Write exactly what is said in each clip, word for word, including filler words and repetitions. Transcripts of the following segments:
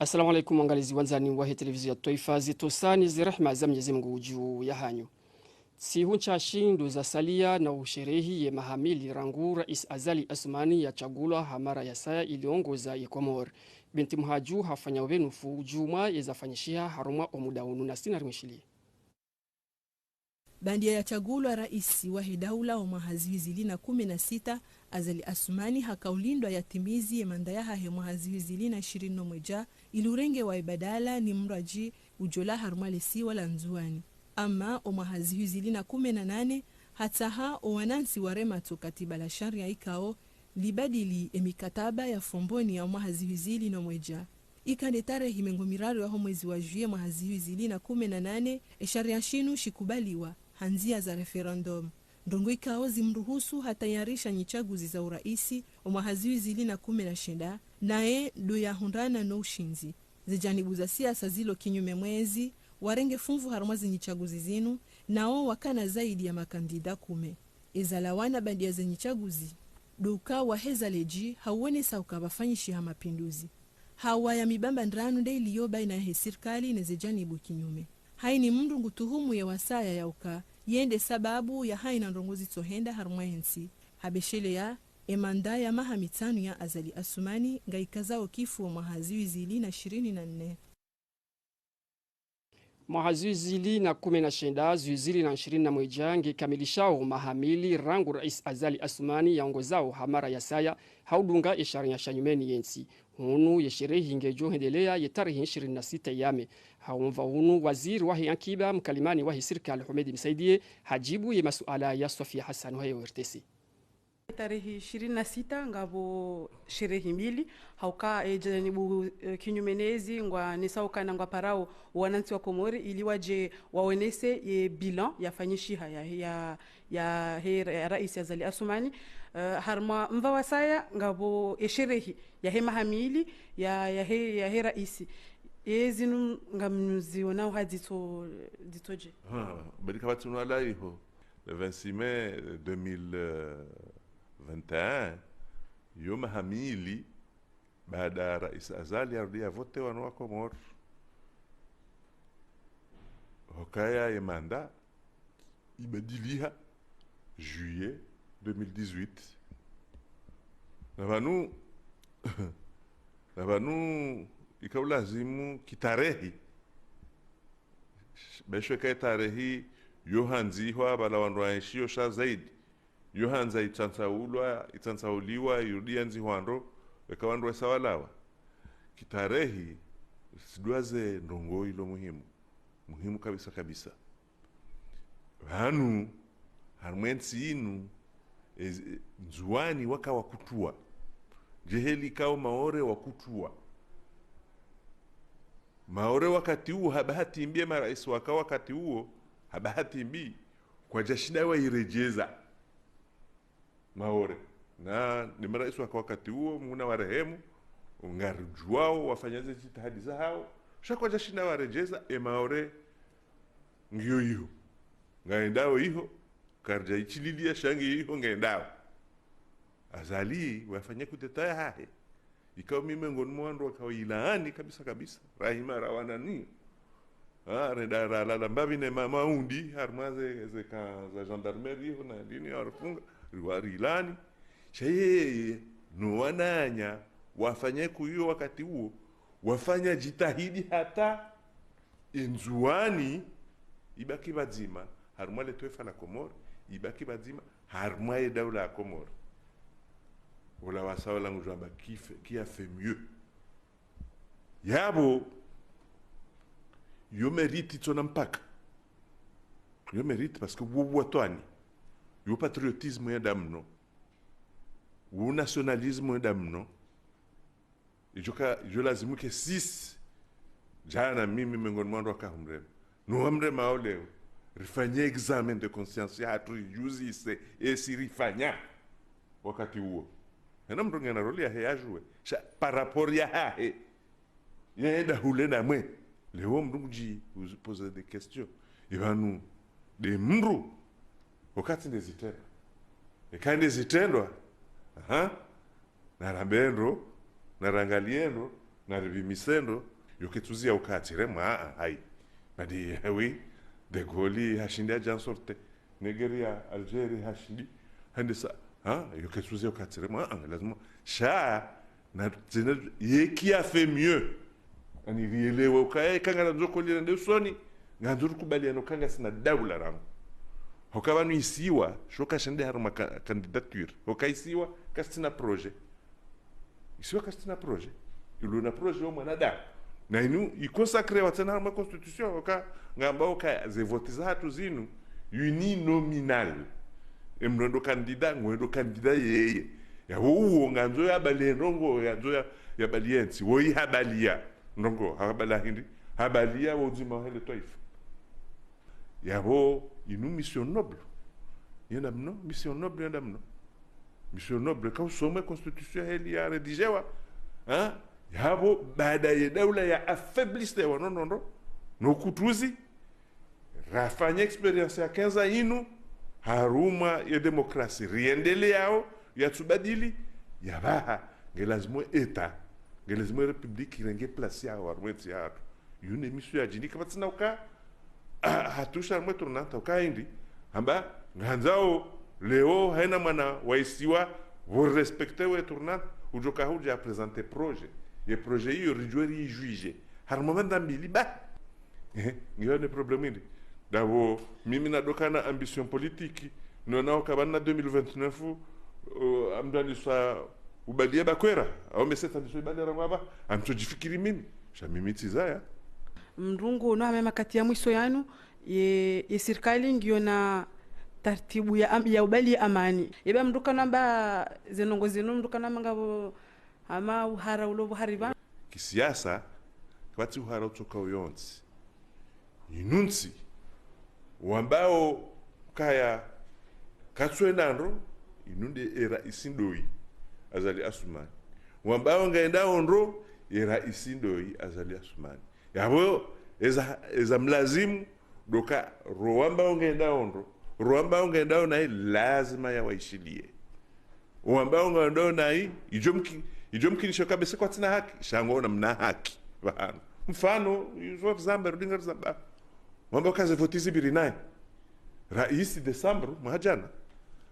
Assalamu alaikum, waangalizi wandzani wahe televizio ya twaifa, zitosani zirehma za Mwenyezi Mungu juu yahanyu. Ntsihu ntsashi ndo zasalia na usherehi ye maha mili rangu Rais Azali Assoumani yatsungulwa ha mara ya saya ili yongoza ye Komori. Binti Mhadju hafanya ubenufu djuu mwa yezafanyishiha harumwa omuda unu, nasi narimwishiliye. Baanda yatsungulwa rais wahe daula omwaha zihwi zili na kume na sita, Azali Assoumani hakaulindwa yatimizi yemanda yahahe mwaha zihwi zili na shirini no mwedja, ili urengewa ibadala ni mradji udjola harumwa lesiwa la Ndzuwani. Ama omwaha zihwi zili na kume na nane, hatsaha owanantsi wareme tso katiba la sharia ikao libadili emikataba ya Fomboni ya omwaha zihwi zili no mwedja. Ika nde tarehi mengo miraru yaho mwezi wa juillet mwaha zihwi zili na kume na nane, esharia shinu shikubaliwa ha ndzia za référendum. Ndrongoo ikao zimruhusu hatayarisha nyitsaguzi za uraisi omwaha zihwi zili na kume na shenda, naye ndo yahundrana no ushindzi. Zejanibu za siasa zilo kinyume mwezi, warenge funvu harumwa zenyitsaguzi zinu, nao wakana zaidi ya makandida kume. Ezalawana baanda ya zenyitsaguzi, ndo uka waheza ledji hauonesa uka pvafanyishiha mapinduzi. Hawa ya mibambandrano nde iliyo baina yahe sirikali ne zejanibu kinyume. Haina mndru ngutuhumu ye wasaya ya uka yende sababu ya haina ndrongoo zitsohenda harumwa yentsi. Habesheleya, emanda ya maha mitsanu ya Azali Assoumani ngaikazao kifu omwaha zihwi zili na shirini na nne. Mwaha zihwi zili na kume na shenda, zihwi zili na shirini na mwedja, ngekamilishao maha mili rangu Rais Azali Assoumani yaongozao ha mara ya saya, haudunga esharia sha nyumeni yentsi. Hunu yesherehi ngedjo hendelea yetarehi shirini na sita ya mai. Haumva hunu waziri wahe ankiba, mkalimani wahe sirikali Houmed Msaidié, hadjibu yemasuala ya Sofia Hassan wahe ORTC. Tarehi shirini na sita ngapvo sherehi mbili, hauka, eh, janibu, eh, kinyume nezi ngwanesao ukana ngwaparao wanantsi wa Komori ili wadje waonese ye bilan yafanyishiha ya, ya, yahe, ya Rais Azali Assoumani. Eh, harumwa mva wasaya ngapvo esherehi yahe maha mili ya, yahe, yahe rais. Ezinu ngamzionao ha dzitso, dzitso dje? Ha, badi kapvatsi unwala iho. Le vingt-six mai deux mille vingt et un, yo maha mili, baada Rais Azali yarudi yavotewa no wa Komori. Hukaya ye manda ibadiliha juillet deux mille dix-huit. Na pvanu, na pvanu ikaulazimu kitarehi. Besho ika itarehi yo handzihwa pvala wandru waenshio sha zaidi. Yo handza itsantsaulwa, itsantsauliwa, irudi yandzihwa ndro, eka wandru wesa walawa. Kitarehi, sidwaze ndrongoo ilo muhimu. Muhimu kabisa kabisa. Pvanu, harumwa entsi inu, e, e, Ndzuwani waka wakutuwa. Djeheli kao Maore wakutuwa. Maore wakati uwo, ha bahati mbi, emarais waka wakati uwo, ha bahati mbi, kwadjashinda wairedjeza Maore. Na, ne marais waka wakati uwo, Mungu nawarehemu, ngaridjuwao, wafanya ze jitihadi zahao, sha kwadjashinda waredjeza, e Maore, ngiyo iho. Ngaendao iho, karidja ichililia sha ngiyo iho ngaendao. Azali, wafanya kudeta yahahe. Ikao mi mengoni mwa wandru wakao ilaani kabisa kabisa. Rahima rawana niyo. Ah, renda ralala mbapvi ne ma-, maundi, harumwa ze, ze ka, za gendarmerie, ho na dini ya warufunga, riwa-, rilaani. Sha yeye, no wananya, wafanya kuyo wakati uwo, wafanya jitihadi hata e Ndzuwani ibaki pvadzima, harumwa le twaifa la Komori, ibaki pvadzima, harumwa ye daula ya Komori. Ola wasaya ola ngudjwamba qui fait, qui a fait mieux. Yapvo, yo mérite itsona mpaka. Yo mérite parce que wo, wo watwani. Yo patriotisme ya damu no. Wo nationalisme ya damu no. Idjo ka, idjo lazimu ke sisi, djana mimi mengoni mwa wandru waka humrema. No wamrema oleo, rifanye examen de conscience yahatru, rijuzise, esi rifanya wakati uwo. Hena mndru ngena rôle yahe yadjuwe. Sha, par rapport yahahe, yenda hule namwe. Leo mndru ngudji poser des questions. Ipvanu, nde mndru, wakati nde zitrendwa. Eka nde zitrendwa, aha, narambe ndro, narangalie ndro, Na ripvi misendo, yo ketsuzi ya uka atsiremwa, ah, ah, hayi. Nadi, eh, oui, De Gaulle hashindi hadja en sorte. Nigeria, Algérie hashindi, handisa, ah, yo ketsuzi ya uka atsiremwa, ah, ah, lazima. Sha, na, zina, ye qui a fait mieux. Ani rielewe, uka, eh, kangana nzoko lila nde usoni, ngandzo rikubaliane uka ngasina daula rangu. Hoka pvanu isiwa, sho kashende harumwa ka-, candidature. Hoka isiwa, kasina projet. Isiwa kasina projet. Ilo na projet yo mwanadamu. Na inu, i consacré wa tsena harumwa constitution, hoka, ngamba hoka, ze vote zahatru zinu, uninominal. E mndru ndo candidat, ngwendo candidat yeye. Ya wo uwo, ngandzo ya bali ndrongo, ngandzo ya, ya bali yentsi, wo i habaliya. Ndrongo, habala hindri, habaliya wo udzima wa hele twaifa. Yapvo inu mission noble. Yenda mno, mission noble yenda mno. Mission noble, ka usome constitution heli ya rédigéwa. Hein? Yapvo baada ye daula ya affaiblisewa, no, no, no. No kutruzi. Rafanya expérience ya quinze ans inu, harumwa ye démocratie. Riendeleyao, yatsubadili, yapvaha. Nge lazimu État, nge lazimu République, irenge place yao, harumwa entsi yahatru. Yune mission ya djini kapvatsina uka, ah, hatrusha mwe tournante uka hindri, hamba, ngandzao, leo, haina mwana wa isiwa, vo respecté we tournante, udjoka hudja présenter projet. Ye projet iyo, ridjuwe rijuge. Harumwa manda mbili, ba. Eh, ngiyo ne problème hindri. Ndapvo, mimi nadokana ambition politique, nona uka pvanu deux mille vingt-neuf, uh, amdwaniswa ubaliya bakwera, au meseta ndiso ibaliya rangu apva, amtsodjifikiri mimi. Sha mimi tsizaya. Mndru ngu no hama makati ya mwiso yanu, ye, ye sirikali ngiyo na tartibu ya am-, ya ubali ya amani. Yeba mndru kanamba ze ndrongo zinu, mndru kanamba ngapvo hama uhara ulo pvo hari pvanu. Kisiasa, kapvatsi uhara utsoka uyontsi. Inu ntsi, wambao kaya katswenda ndro, inu nde e raisi ndoyi, Azali Assoumani. Wambao ngayendao ndro, e raisi ndoyi, Azali Assoumani. Yapvo, eza, eza mlazimu, ndo ka, ro wambao ngayendao ndro, ro wambao ngayendao nayi, lazima yawaishiliye. Wambao ngayendao nayi, idjo mki-, idjo mkinisho kabisa kwatsina haki, sha ngo ona mna haki. Pvahanu. Mfano, izo rizamba, rudinga rizamba. Wamba uka ze voti zipviri nayi. Raisi décembre, mwaha jana.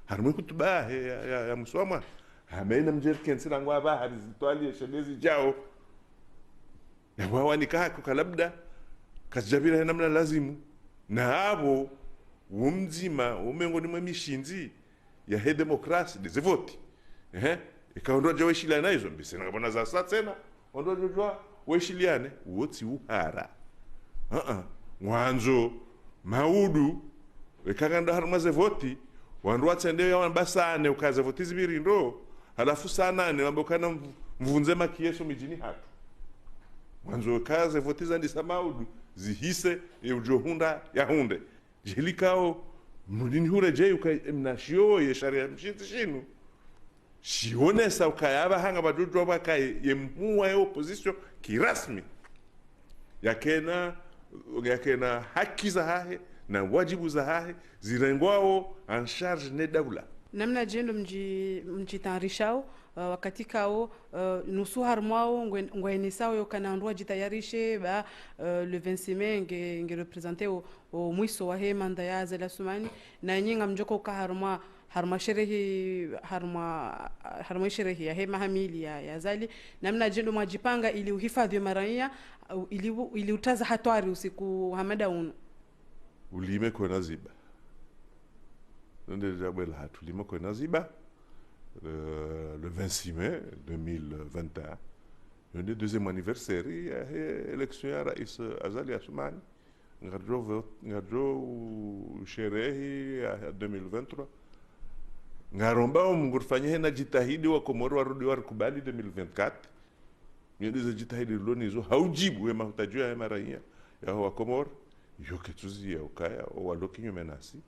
Harumwa hutuba he, ya, ya, ya mwiso wa mwaha. Hama ina mdjeri kentsi rangu apva, hari zitwali, ye shemezi djao. Na wawanika haki uka labda, kazidjapvira he namna lazimu. Na apvo, wo mdzima, wo mengoni mwe mishindzi, yahe démocratie, nde ze voti. Ehe, eka ondro wadja waishiliana izo, mbise na ngapvo na zasa tsena, ondro wadja waishiliane, uwo tsi uhara. Ah, ah. Ngwandzo, maudu, eka ngandao harumwa ze voti, wandru watsende ya wambasane, uka ze voti zipviri ndro, halafu saa nane, wambe ukana mvu-, mvundze makiyeso midjini hatru. Ngwandzo uka ze voti zandisa maudu, zihise, ye udjo hundra, yahundre. Djeli kao, mudini hure djeyi uka, emna shiyo ye sharia mshindzi shinu. Shionesa ukaya apvaha ngapvadjodjuwa pvwakaye ye mhuu wa ye opposition kirasmi. Yakena, yakena haki zahahe, na wadjibu zahahe, zirengwao en charge ne daula. Namna dje ndo mdji-, mdjitayarishao, uh, wakati kao, uh, nusu harumwao, ngwe-, ngwenesao yo kana wandru wadjitayarishe, ba, uh, le vingt-six mai nge, nge représenté o, o mwiso wahe manda ya Azali Assoumani, na nyi ngamdjoko uka harumwa, harumwa sherehi, harumwa, harumwa sherehi yahe maha mili ya, ya Azali, namna dje ndo mwadjipanga ili uhifadhwi maraiya, uh, ili u-, ili utraza hatwari usiku hama nda unu. Ulime kwena ziba. Nonde djabwe lahatru, ulime kwena ziba. Euh, le vingt-six mai deux mille vingt et un, nonde deuxième anniversaire yahe élection ya Rais Azali Assoumani. Ngaridjo vo-, ngaridjo sherehi ya, ya deux mille vingt-trois. Ngarombao Mungu rifanye hena djitihadi wa Komori warudi warikubali deux mille vingt-quatre. Nyo ndizo djitihadi rilo nazo, ha udjibu ye mahutadjio yahe maraiya, yaho wa Komori, yo ketsuzi ya ukaya, o walo kinyume nasi.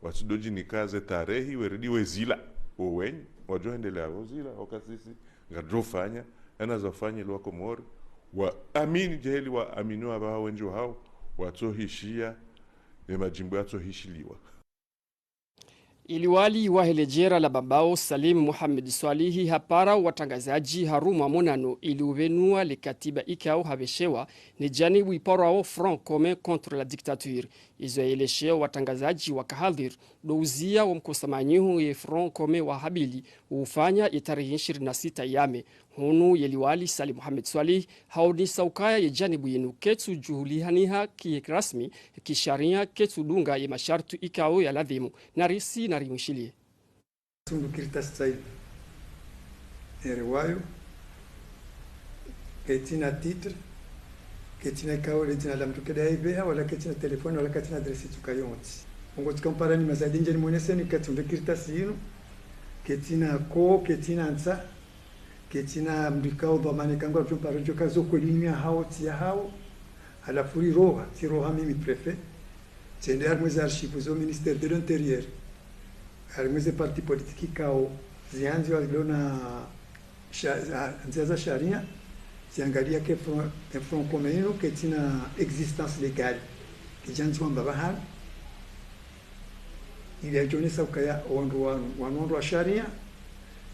Watsudodjinika ze tarehi, weridi wezila, o wenyi, wadjo hendelea wozila, oka sisi, ngaridjo fanya, hena za ufanya ili wa Komori, waamini djeheli waamini wapvaha wendji wahawo, watsohishiya, ye madjimbo yatsohishiliwa. Ye liwali wahe ledjera la Bambao, Salim Mohamed Swalihi, hapara watrangazadji harumwa monano ili upvenua le katiba ikao hapveshewa ne djanibu iparwao Front Commun contre la Dictature. Izo yaelesheo watrangazadji waka hadhir, ndo uzia wo mkosamanyiho ye Front Commun wahabili ufanya ye tarehi ishirini na sita ya mai. Hunu ye liwali Salim Mohamed Swalihi haonesa ukaya ye djanibu yinu ketsu djuhulihaniha kirasmi, kisharia, ketsu dunga ye mashartu ikao ya ladhimu. Narisi narimwishiliye. Tsundu kartasi tsayi. Ere wayo. Ketsina titre. Ketsina ikao le dzina la mndru keda yaibeha, wala ketsina telefoni, wala ketsina adresi tsuka yontsi. Ngo tsika mparani mazadinje nimwoneseni katsundu kartasi yinu. Ketsina ko, ketsina ntsa. Ketsina mndru ikao dhwamana ikao ngudjo mpara djo ka zo kweli ni ya hawo, tsi ya hawo. Halafu riroha, tsiroha mimi préfet. Tsende harimwa ze archives zo ministère de l'Intérieur. Harimwa ze parti politique ikao ziandziwa zilo na sha-, za-, ndzia za sharia. Ziangalia ke Front, ke Front Commun inu, ketsina existence légale. Kidjandziwa mbapvi hanu. Ili yadjonesa ukaya wandru wanu, wanu wandru wa sharia,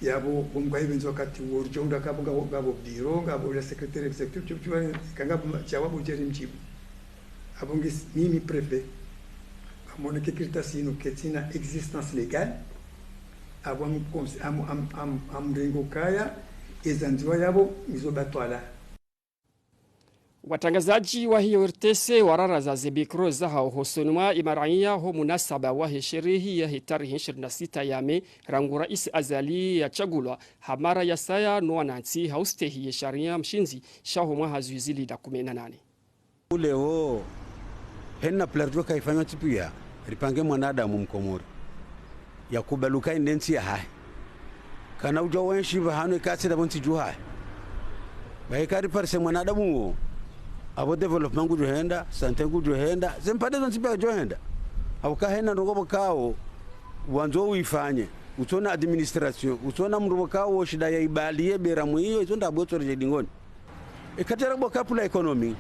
yapvo, bo mkwa ipvendzi wakati wo ridjo undra kapvo ngapvo, ngapvo bureau, ngapvo le secrétaire exécutif, tsu, tsu, ka ngapvo ma-, djawabu djeri mdjibu. Apvo ngisi, mimi préfet, ngamwono ke kartasi yinu ketsina existence légale, apvo am-, am-, am-, am-, amrengo ukaya, ezandziwa yapvo, ngizo batwala. Watrangazadji wahe O R T C wararaza ze micro zahao hosoni mwa ye maraiya ho munasaba wahe sherehi yahe tarehi ishirini na sita ya mai, rangu Raisi Azali yatsungulwa ha mara ya saya no wanantsi ha ustehi ye sharia mshindzi sha ho mwaha zihwi zili na kume na nane. Leo, hena plan djo kaifanywa tsi piya, ripange mwanadamu mkomori. Yakubali uka inde ntsi yahahe. Kana udjo wenshi pvahanu eka tsi ndapvo ntsi dju hahe. Ba eka riparise mwanadamu wo. Apvo développement ngudjo henda, santé ngudjo henda, ze mpande zontsi piya ngudjo henda. Apvo kahena ndrongo pvo kao, wandzo uifanye. Utsona administration, utsona mndru pvo kao shinda yaibali ye bera mwiyo, izo nda bwetso redje dingoni. Eka tsi rabo kapvula économie.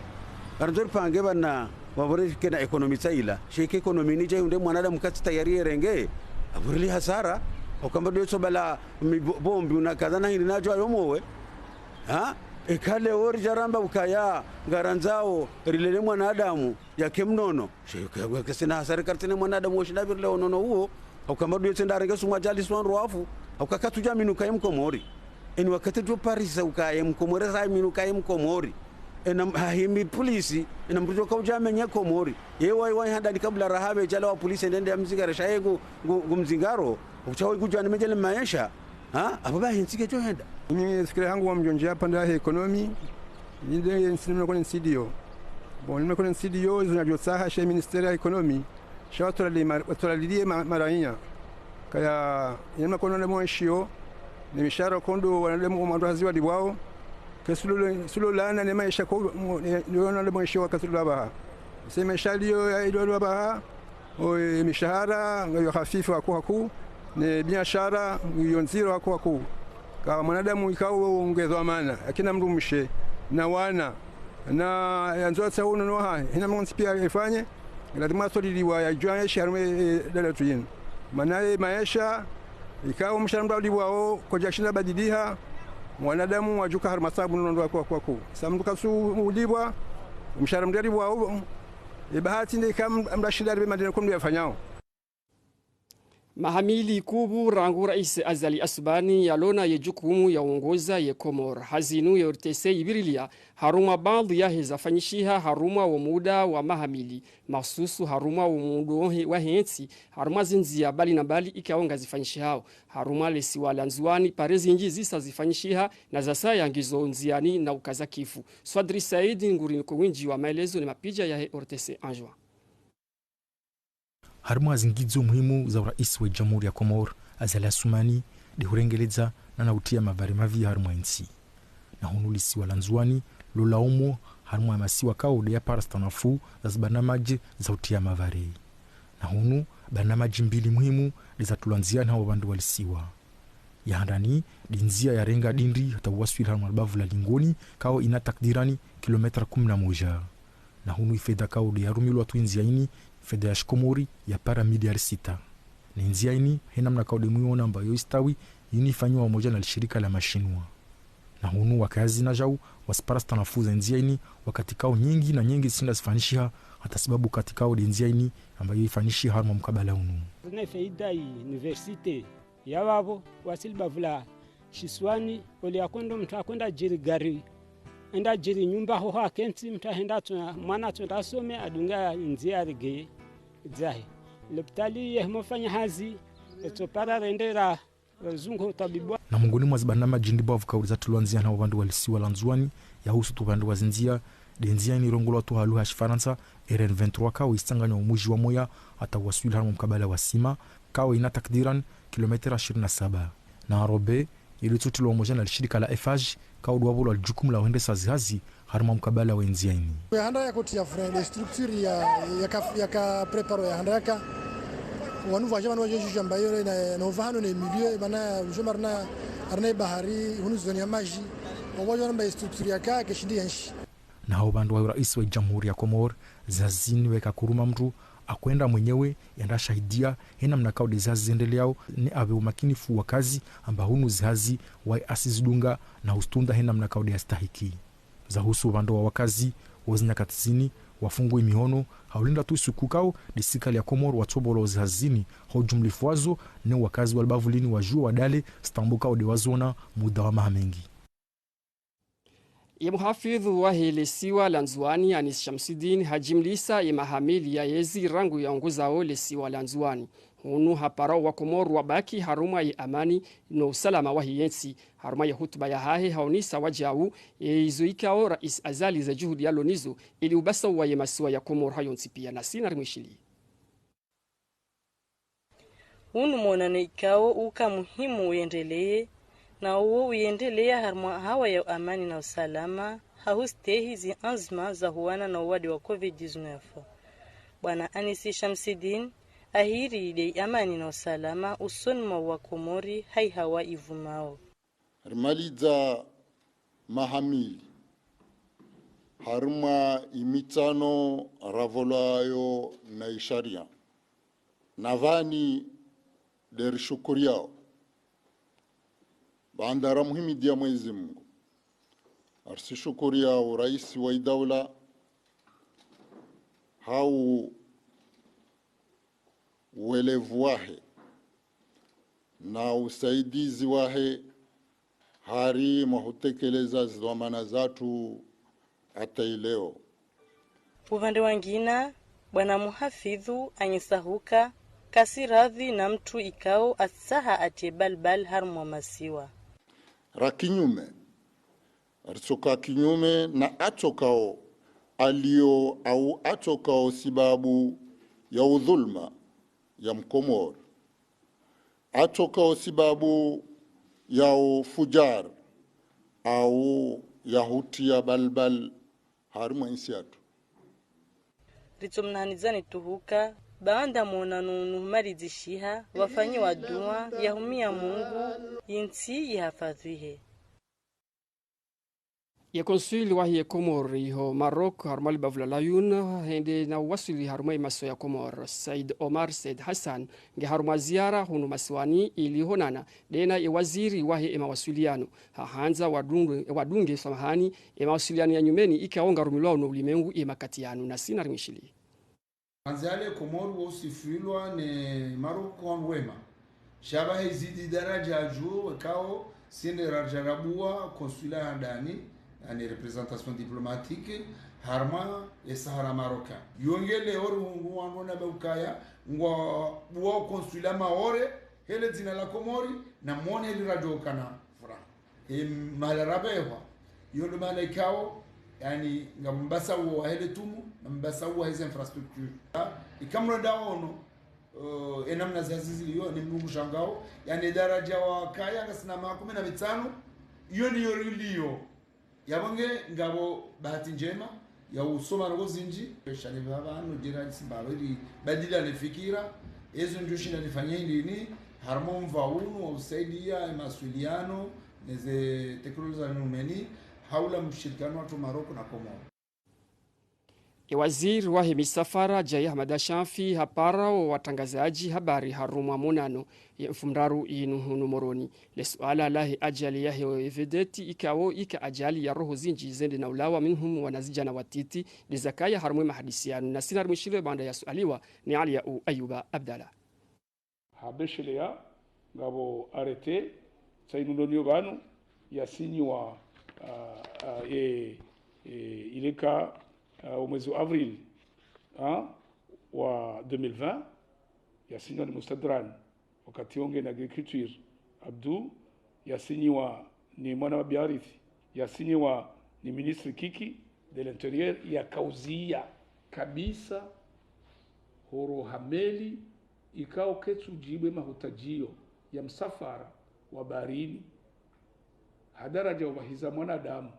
Ngarandzo ripange pvanu wapvo reke na économie tsaila. Sha eka économie nidja yunde mwanadamu katsi tayari yerenge. Apvo rili hasara. Ukamba ndo yetso bala mi bo-, bombi una kadha na hindri nadjo ayomowe. Ha? Eka leo ridja ramba ukaya ngarandzao rilele mwanadamu yake mnono. Sha eka, eka sina hasara kartene mwanadamu wo shinda pvi rileo nono uwo. Ukamba ndo yetsenda arenge sumu adjali swa ndro wafu. Uka katsudja amini uka ye mkomori. Eni wakati djo parisa uka ye mkomori, sa amini uka ye mkomori. Ena m-, hahimi polisi, ena mndru djo ka udja amenye komori. Ye wayi wayi handani kabla raha pve djala wa polisi ende ende ya mzingare sha ye ngu, ngu, ngu mzingaro. Ukutsa wayi kudja ni medjele maesha. Ha? Apvo ba hentsi kedjo henda. Mimi fikira hangu wa mdjondja pvanda he économie. Ninde ye ntsi nimekone ntsidiyo. Bon, nimekone ntsidiyo, zina djo tsaha she ministère ya économie. Sha watolali ma-, watolalilie ma-, maraiya. Kaya, yema kono wanadamu waishiyo, ne mishahara kondo wanadamu, wandru hazi walipvwao. Ke sulo, sulo lana ne maesha ko, mo-, ne, ne wanadamu waishiyo waka sulo apvaha. Se maesha liyo ya ilo apvaha, o, e, mishahara, ngayo hafifu haku haku, ne biashara, ngayo ndziro haku haku. Ka mwanadamu ikao ngudjo dhwamana, akina mndru mshe, na wana, na yandzo atsaho unono wahahe, hena mndru ntsi piya ifanye, lazima atoliliwa yadjuwa yaishi harumwa, e, dala tu yinu. Mana ye maesha, ikao mshahara mndru ulipvwao, kwadja shinda badiliha, mwanadamu wadjuka harumwa sabu nono ndo haku haku. Sa mndru katsu ulipvwa, mshahara mndru ulipvwao, e bahati nde ika mndru ashinda alipve madeni ko mndru yafanyao. Maha mili kupvu rangu Raisi Azali Assoumani yalona ye jukumu ya uongoza ye Komori. Ha zinu ye O R T C yipvirilia harumwa baadhwi yahe zafanyishiha harumwa wo muda wa maha mili, mahsusu harumwa wo muda wahe, wahe ntsi, harumwa zindzia mbali na mbali ikao ngazifanyishihao, harumwa lesiwa la Ndzuwani, pare zindji zisa zifanyishiha na zasaya ngizo ndziani na ukaza kifu. Swadri Said nguri niko windji wa maelezo ne mapicha yahe O R T C Anjouan. Harimwa zingidzo muhimu za urais wa Jamhuri ya Komori, Azali Assoumani, de hurengeledza na na utia mavare mapvi harimwa intsi. Na hunu lisiwa la Ndzuwani, lo la umo harimwa masiwa kao de yapara stanafu za zibarnamaji za utia mavare. Na hunu, barnamaji mbili muhimu de zatulwa ndziani ha wapvandre wa lisiwa. Ya handani, de ndzia yarenga Dindri hata uwaswili harimwa libavu la Lingoni, kao ina takdirani kilometra kumi na moja. Na hunu ifedha kao de yarumilwa tu ndzia ini, fedha ya shikomori yapara miliari sita. Ne ndzia ini, he namna kao de mwiona amba yo istawi, ini ifanyiwa umoja na lishirika la mashinwa. Na hunu wakazi na jau, wasipara stanafu ze ndzia ini, wakati kao nyingi na nyingi zishinda zifanyishiha, hata sababu wakati kao de ndzia ini, amba yo ifanyishiha harumwa mkabala unu. Ne faida yi université ya vavo, wasili bavula shiswani, ole akondo mtu akonda jiri gari, enda jiri nyumba hoho akentsi, mtu ahenda tsona, mwana tsona asome, adunga ndzia arege dzahe. Lopitali ye himo fanya hazi, etso para rendera, zungo tabibu. Na mongoni mwa zibarnamaji ndibwavu kauli zatulwa ndzia na upande wa lisiwa la Ndzuani, ya husu tu upande wa zindzia, de ndzia ini irongolwa tu ha luha ya Shifarantsa, R N vingt-trois kao isanganya umuji wa Moya, hata waswili harumwa mkabala wa Sima, kao ina takdiran kilometra ishirini na saba. Na Arobe, ili tsutilwa umoja na lishirika la F H, kao de wavulwa lijukumu la uhendesa zihazi, harumwa mkabala wa ndzia ini. Ya handa yaka koti ya fre, de structure ya, yaka, yaka préparo ya handa yaka. Wanu vwaja vanu wajo juja amba yo na, na uvahano ne milieu, mana ujo marna, arna ibahari, hunu zone ya maji. Wajo amba structure yaka, keshindi ya nshi. Na ha upande wa rais wa Jamhuri ya Komori, zihazi ini weka kuruma mtu, akwenda mwenyewe, yenda shahidia, he namna kao de zihazi zendeleao, ne ave umakinifu wakazi, amba hunu zihazi, waye asizidunga, na hustunda he namna kao de yastahiki. Za husu upande wa wakazi, wo zinyakati zini, wafungu imihono, ha ulinda tu isuku kao, de sirikali ya Komori watobolo zihazi zini, ha ujumlifu wazo, ne wakazi wa libavu lini wajua wadale, stambu kao de wazona, muda wa maha mengi. Ye muhafidhu wahe lesiwa la Ndzuani, Anis Shamsidin, hajimlisa ye maha mili ya yezi rangu yaongozao lesiwa la Ndzuani. Hunu hapara wa Komori wabaki harumwa ye amani no usalama wahe yentsi. Harumwa ye hutuba yahahe haonesa wajau, ye izo ikao Rais Azali ze juhudi yalo nizo, ili ubasau wa ye masiwa ya Komori hayontsi pia, nasi narimwishiliye. Unu monano ikao uka muhimu uyendeleye, na uwo uyendelea harumwa hawa ya amani na usalama, ha hustehi zi anzima za huwana na uwade wa covid dix-neuf. Bwana Anisi Shamsidin ahiri de amani na usalama usoni mwa wa Komori ha ihawa ivumao. Rimalidza maha mili, harumwa imitsano ravolwayo na isharia. Na vani de rishukuriao. Baanda ra muhimidia Mwenyezi Mungu, arisishukuriao rais wa idaula, hau uelevu wahe na usaidizi wahe hari mwa hutekeleza zidhwamana zatru hata ileo. Upvande wangina, bwana muhafidhu anyesa huka kasi radhi na mtru ikao atsaha atie balbal harumwa masiwa. Ra kinyume, ritsoka kinyume na atsokao alio au atsokao sibabu ya udhulma ya Mkomori, atsokao sibabu ya ufujar au ya hutia balbal harumwa intsi yatru. Ritsomnahanidzani tu huka, baanda monano unu humalidzishiha, wafanyiwa dua ya humia Mungu, intsi ihafadhwihe. Ye konsuli wahe ye Komori iho Maroc, harumwa libavu la Laayoune, hende na uwaswili harumwa ye masiwa ya Komori, Said Omar Said Hassan, nge harumwa ziara hunu masiwani ili honana de na ye waziri wahe ye mawasiliano. Hahandza wadunge, wadunge samahani, ye mawasiliano ya nyumeni ikao ngarumilwao no ulimengu ye makati yanu, nasi narimwishiliye. Handza ale Komori wo usifilwa ne Maroc wandru wema. Sha pvahe izidi daraja ya juu wekao sinde rarja rabuwa consulat ya handani, yaani représentation diplomatique, harumwa ye Sahara Marocain. Yo nge leo ri hungu wandru na be ukaya, ngwabuwa consulat Maore, hele dzina la Komori, na mone heli rajo kana furaha. E, mahala rabehwa, iyo ndo mahala ikao, yaani, nga mbasa uwo wa hele tumu, na mbasa uwo wa heze infrastructure. Ha, ikamro ndaono, eh, e namna zihazi zilio, ni mlungu shangao, yaani, daraja wakaya ngasina maha kume na mitsano, iyo ndiyo rilio. Yapvo nge ngapvo bahati njema, ya usoma ndrongoo zinji, shani pvapvanu jira simba weli badila ne fikira, ezo njo shinda nifanye hindri ni, harumwa mva unu wa usaidia, e mawasiliano, neze teknolojia za nyumeni, haula mshirikiano watru Maroc na Komori. E waziri wahe misafara, Djae Ahamada Chanfi, hapara wo watrangazadji habari harumwa monano ye mfumoraru yinu hunu Moroni. Le suala lahe ajali yahe vedeti ikao ika ajali ya roho zindji zende na ulawa minhum wanazidjana watiti, ndezakaya harumwa ye mahadisi yanu. Na sina rimwishilwe baanda ya sualiwa ni Aliyau Ayuba Abdallah. Ha besheleya, ngapvo arrêté, tsi inu ndo niyo pvanu, yasinyiwa, ah, ah, ye, ye, ileka, ah, omwezi wa avril, ah, wa deux mille vingt, yasinyiwa ni Mustadran, wakati wo ngena agriculture, Abdou, yasinyiwa ni mwana wa Biarithi, yasinyiwa ni ministre Kiki de l'Intérieur, yakauziya kabisa horoha meli, ikao ketsu djibu ye mahutadjiyo ya msafara wa baharini, ha daraja upvahiza mwanadamu,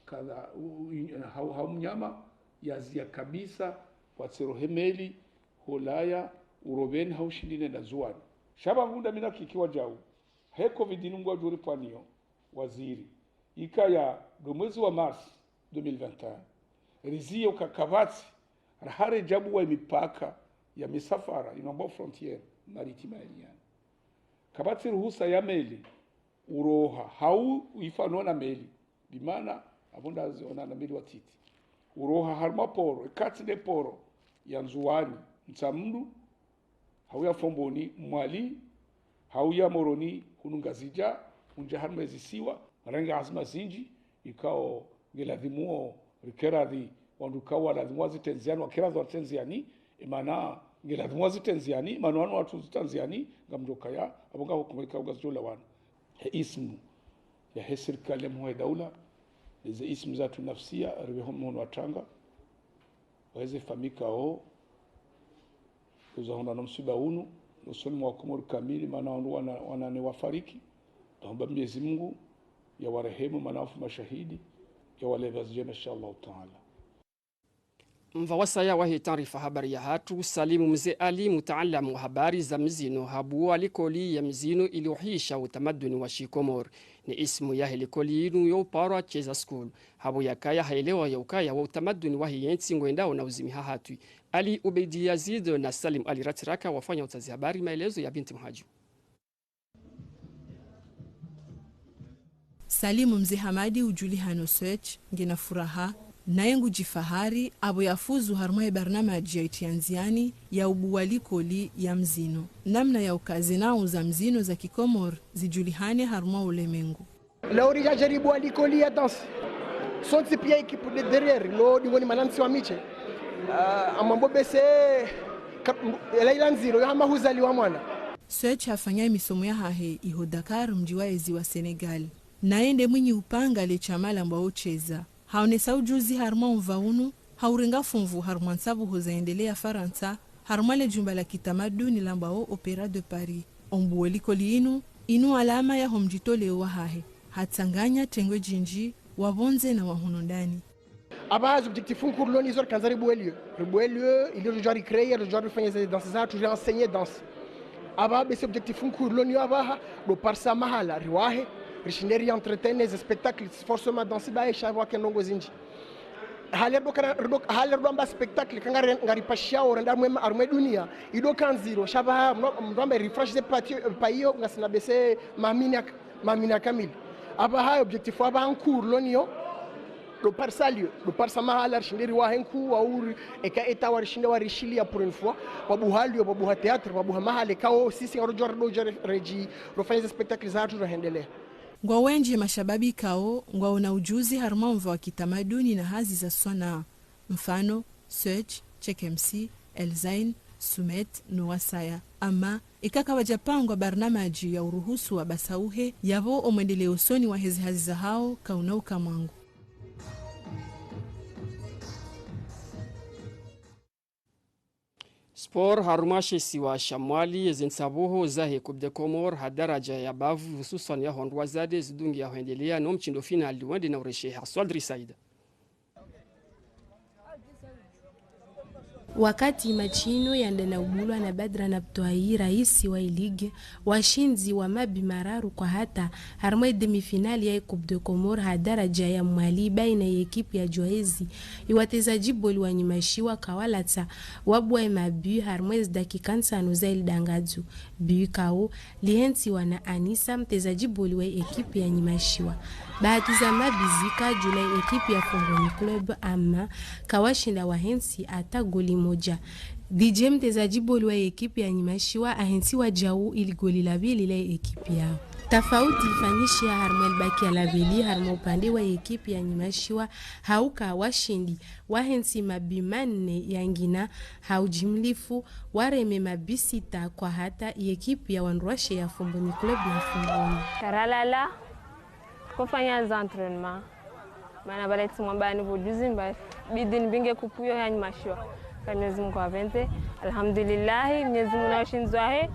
kadha, u-, u-, hau, hau mnyama, yaziya kabisa, watsi rohe meli, holaya, uropveni hau shindini na Ndzuwani. Sha pvangunda mi na Kiki wadjau, he covid inu ngwadjo ripvaniyo, waziri, ikaya ndo mwezi wa mars deux mille vingt et un, riziye uka kapvatsi, raha redjabuwa ye mipaka ya misafara, inu ambao frontière maritime aérienne. Kapvatsi ruhusa ya meli uroha, hau ifanana na meli, bimaana, apvo ndaziona na meli watiti. Uroha harumwa poro, ekati ne poro ya Ndzuwani, Mtsamdu, hau ya Fomboni, Mwali, hau ya Moroni, hunu Ngazidja, undja harumwa ezisiwa, ngarenga anzima zindji, ikao ngeladhimuo rike radhi, wandru ikao waladhimu wazitrendziani, wake radhi wazitrendziani, emana ngeladhimu wazitrendziani, mana wanu watru zitrendziani, ngamdjo kaya, apvo ngapvo kumrika ugazidjo ulawana. He ismu yahe sirikali ya mhohe daula, neze ismu zatru nafsiya, ripveho mhono wa tranga, waheze famiyi ikao uzahundra no msiba unu, no usoni mwa Komori kamili, mana wandru wana, wanane wafariki. Tahomba Mwenyezi Mungu yawarehemu, mana wafu mashahidi, yawalaze pvazi djema, insha Allahu Taala. Mva wasaya wahe taarifa habari yahatru, Salimu Mze Ali, mutaalamu wa habari za mizino, habuwa likoli ya mizino ili uhisha utamaduni wa shikomori. Ni ismu yahe likoli yinu yo uparwa Cheza School. Hapvo yakaya haelewa ya ukaya wo utamaduni wahe yentsi ngwendao na uzimiha hatwi. Ali Ubeidi Yazid na Salim Ali Ratiraka wafanya utsazi habari, maelezo ya Binti Mhadju. Salimu Mze Hamadi udjulihano Search, ngena furaha, naye ngudjifahari, apvo yafuzu harumwa ye barnamaji ya itriyandziani ya ubuwa likoli ya mzino. Namna ya uka zenau za mzino za kikomori zidjulihane harumwa ulemengu. Leo ridja djaribu wa likoli ya danse. Sontsi piya ekipu de derrière, lo dingoni manantsi wa miche. Ah, amambo bese, ka-, m-, ela ila ndziro, yo hama huzaliwa mwana. Search hafanya emisomo yahahe iho Dakar, mdji wa ezi wa Senegal. Naye nde mwinyi upanga le shama lambwao Cheza. Haonesa ujuzi harumwa omva unu, haurenga funvu harumwa ntsabuho zaendeleya Farantsa, harumwa le jumba la kitamaduni lambwao Opéra de Paris. Ombuwo likoli inu, inu alama yaho mdjitoleo wahahe. Hatsanganya tengwe djindji, wa pvondze na wa hunu ndani. Apvaha ze objectif nkuu rilo nazo rikandza ribuwe lieu. Ribuwe lieu, ili ridjuwa ricréer, ridjuwa rifanye ze danse zatru, ri enseigner danse. Apvaha bese objectif nkuu rilo nayo apvaha, ndo parisa mahala, riwahe, rishinde ri entretenir ze spectacle, forcément danse ba esha pvwake ndrongoo zindji. Hale ridjo kana, ridjo, hale ridjo amba spectacle, ka ngari, ngaripashiyao rende harumwa, harumwa dunia, idjo ka ndziro, sha pvaha, mndru, mndru amba refresh ze partie, payo, ngasina bese mamina, mamina kamili. Apvaha objectif apvaha nkuu rilo nayo, ndo parisa lieu, ndo parisa mahala, rishinde riwahe nkuu, wa uri, eka etawa rishinde warishiliya pour une fois, wabuha lieu, wabuha théâtre, wabuha mahala, ikao sisi ngaridjo, ridjo, ridjo, redji, rofanya ze spectacle zatru, rohendelea. Ngwao wendji mashababi ikao, ngwaona ujuzi harumwa omva wa kitamaduni na hazi za swanaa. Mfano, Search, Cheikh M C, Elzain, Sumet, no wasaya. Ama, eka kapvadjapangwa barnamaji ya uruhusu wabasauhe, yapvo omwendeleo usoni waheze hazi zahao, kauna uka mwangu. Sport, harumwa she isiwa sha Mwali, eze ntsabuho zahe Coupe des Comores ha daraja ya bavu, hususwani yaho wandru wazade, zidungi ya hwendelea no mshindo finali wende na uresheha. Swadri Saida. Wakati match inu yandena ubulwa na Badra Nabtwayi, raisi wa iligue, washindzi wa mabi mararu kwa hata, harumwa demi-finale ya Coupe de Comores ha daraja ya Mwali baina ye ekipe ya Djwahezi, iwateza djiboli wa Nyumashiwa kawalatsa, wabua ye mabi harumwa zidakika ntsanu za ilidangadzu. Bi kao lihentsiwa na Anisa, mteza djiboli wa ekipe ya Nyumashiwa. Bahati za mabi zika djula ekipe ya Fomboni Club, ama kawashinda wahentsi ata goli moja. D J, mteza djiboli wa ekipe ya Nyumashiwa, ahentsiwa djau ili goli la pvili la ekipe yao. Tafauti ifanyishiha harumwa libaki ya la pvili, harumwa upande wa ekipe ya Nyumashiwa, hauka washindi wahentsi mabi manne yangina, ha ujimlifu, wareme mabi sita kwa hata ye ekipe ya wandruwashe ya Fomboni Club ya Fomboni. Karalala, kofanya za entraînement. Mana bala itsi mwambani bo juzi mba bidi nibinge kupu yo ya Nyumashiwa. Ka Mwenyezi Mungu apvendze. Alhamdulillahi, Mwenyezi Mungu na ushindzi wahe.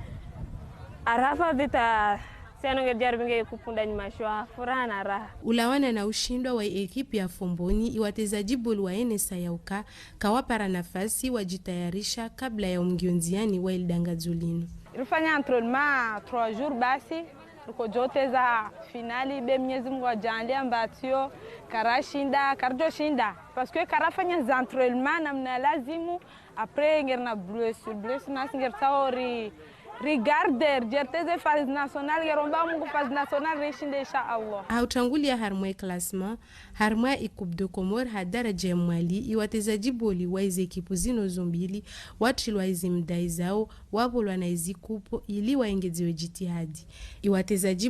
Arafa vita, siano nge diari binge kupu nda Nyumashiwa, furaha na raha. Ulawana na ushindwa wa ekipe ya Fomboni, iwateza djiboli wa enesa yauka, kawapara nafasi wajitayarisha kabla ya umgio ndziani wa ilidangadzu linu. Rifanya entraînement trois jours basi, riko djoteza finale, be Mwenyezi Mungu ajaanlia mba tsiyo, karashinda, karidjoshinda. Parce que karafanya za entraînement namna lazimu, après ngerina blessure, blessure nasi ngeritsao ri, rigarde, rijerteze phase nationale, ngeromba Mungu phase nationale rishinde, insha Allah. Ha utangulia harumwa ye classement, harumwa i Coupe de Comores ha daraja ya Mwali, iwateza djiboli wa izi ekipe zino zombili, watrilwa izi mdayi zao, wabolwa na izi kupu, ili waengezewe jitihadi. Iwateza djiboli